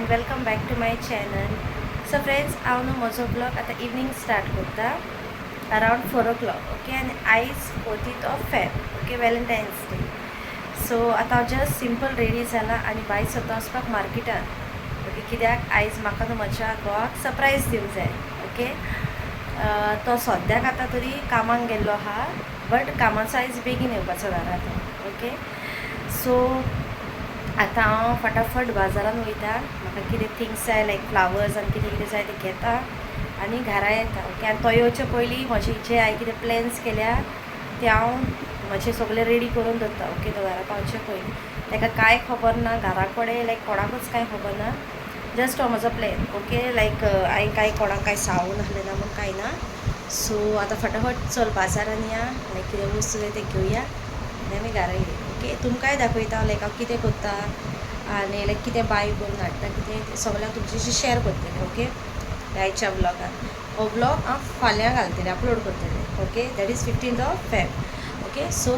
And welcome back to my channel. So friends, हांव न्हू म्हजो ब्लॉग आतां इवनींग स्टार्ट करता अरावंड 4 o'clock. Okay, आनी आयज 14 of Feb, okay, Valentine's Day. So आतां हांव जस्ट सिंपल रेडी जाला आनी भायर स्वता वचपाक मार्केटान. ओके, कित्याक आयज म्हाका न्हू म्हज्या घोवाक सरप्रायज दिवंक जाय. ओके, तो सद्याक आतां तरी कामाक गेल्लो आहा, बट कामाचो आयज बेगीन येवपाचो घरा तो. ओके, सो आतां हांव फटाफट बाजारान वयता, म्हाका कितें थिंग्स जाय लायक फ्लावर्स आनी कितें कितें जाय तें घेता आनी घरा येता. ओके, आनी तो येवचे पयलीं म्हजे जे हांवें कितें प्लॅन्स केल्या ते हांव म्हजे सगळे रेडी करून दवरता. ओके, तो घरा पावचे पयलीं ताका कांय खबर ना, घरा कडेन लायक कोणाकूच कांय खबर ना, जस्ट हो म्हजो प्लॅन. ओके, लायक हांवें कांय कोणाक कांय सांगूं नासलें ना म्हूण कांय ना. सो आतां फटाफट चल बाजारान या, लायक कितें वस्तू जाय तें घेवया आनी आमी घरा येया. ओके, तुमकांय दाखयता लायक हांव कितें करता आनी लायक कितें बाय करून हाडटा, कितें तें सगळें हांव तुमच्याशी शेअर करतलें. ओके, आयच्या ब्लॉगान हो ब्लॉग हांव फाल्यां घालतलें, अपलोड करतलें. Okay, that is 15 of Feb. Okay, so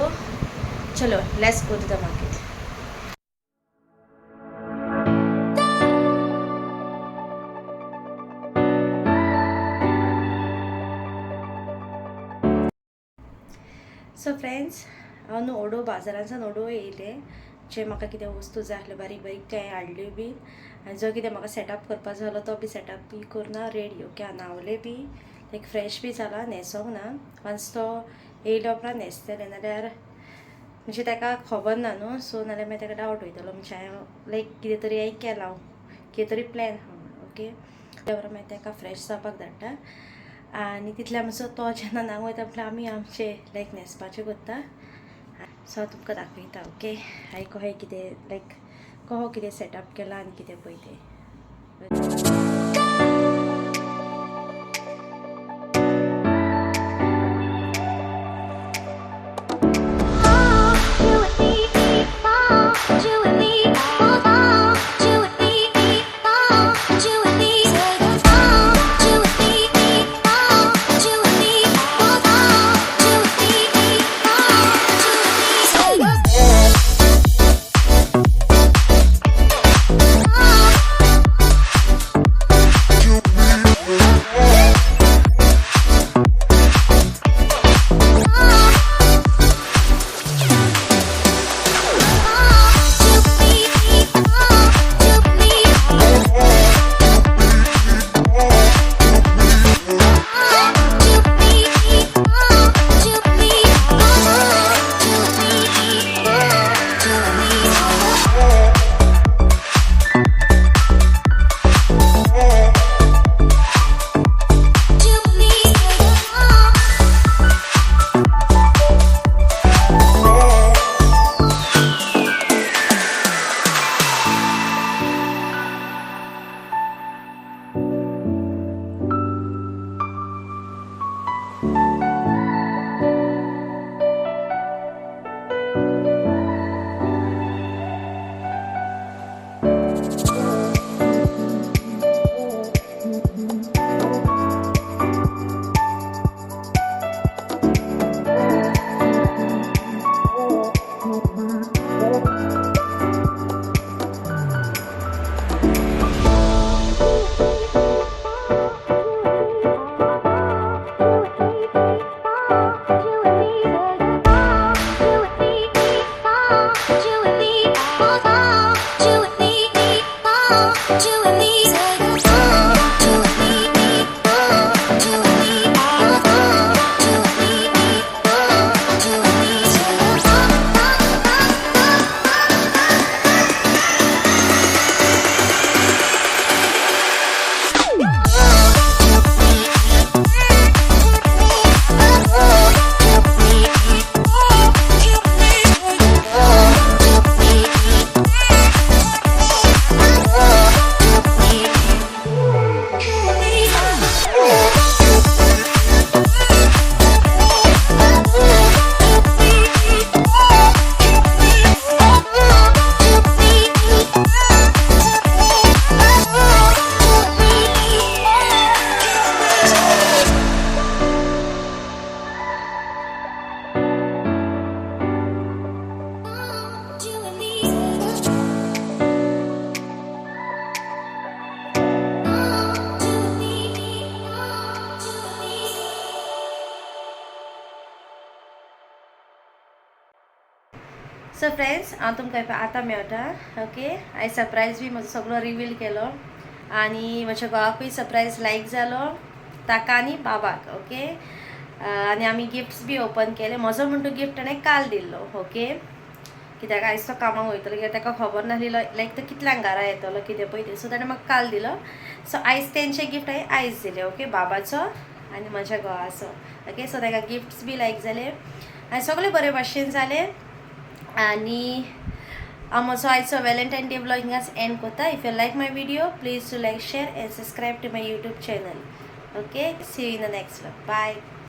चलो let's go to the market. So friends, हांव न्हू ओडो बाजारांतल्यान ओडो येयलें, जे म्हाका कितें वस्तू जाय आसल्यो बारीक बारीक तें हाडल्यो बी, आनी जो कितें म्हाका सेटअप करपा जाय आसलो तो बी सेटअप बी करून हांव रेडी. ओके, हांव न्हांवलें बी, लायक फ्रेश बी जाला, न्हेसोंक ना. वन्स तो येयल्या उपरांत न्हेसतलें, नाल्यार म्हणजे ताका खबर ना न्हू, सो नाल्यार मागीर ताका डावट वयतलो म्हणजे हांवें लायक कितें तरी हांवें केलां, कितें तरी प्लॅन आहा म्हणून. ओके, त्या उपरांत मागीर ताका फ्रेश जावपाक धाडटा आनी तितल्या म्हणसर तो जेन्ना न्हावंक वयता म्हटल्यार आमी आमचे लायक न्हेसपाचें करता. सो हांव तुमकां दाखयता. ओके, हांवें कशें कितें लायक कहो कितें सेटअप केलां आनी कितें पळय तें. You and me, oh, you and me, oh, you and me, oh, you and me, oh, you and me, oh, you and me, oh, you and me, oh, you and me. So friends, हांव तुमकां आतां मेळटा. Okay, हांवें surprise बी म्हजो सगळो reveal केलो आनी म्हज्या घोवाकूय सरप्रायज लायक जालो, ताका आनी बाबाक. ओके, आनी आमी गिफ्ट्स बी ओपन केले. म्हजो म्हण तो गिफ्ट ताणें काल दिल्लो. ओके, कित्याक आयज तो कामाक वयतलो कित्याक ताका खबर नासली, लायक तो कितल्यांक घरा येतलो कितें पळय तें. सो ताणें म्हाका काल दिलो. सो आयज तेंचे गिफ्ट हांवें आयज दिले. ओके, बाबाचो आनी म्हज्या घोवाचो. ओके, सो ताका गिफ्ट्स बी लायक जाले आनी सगळें बरे भाशेन जालें. आनी हांव म्हजो आयचो वॅलेंटायन डे व्लॉग हिंगाच एंड करता. If you like my video, please to like, share and subscribe to my YouTube channel. Okay, see you in the next vlog. Bye.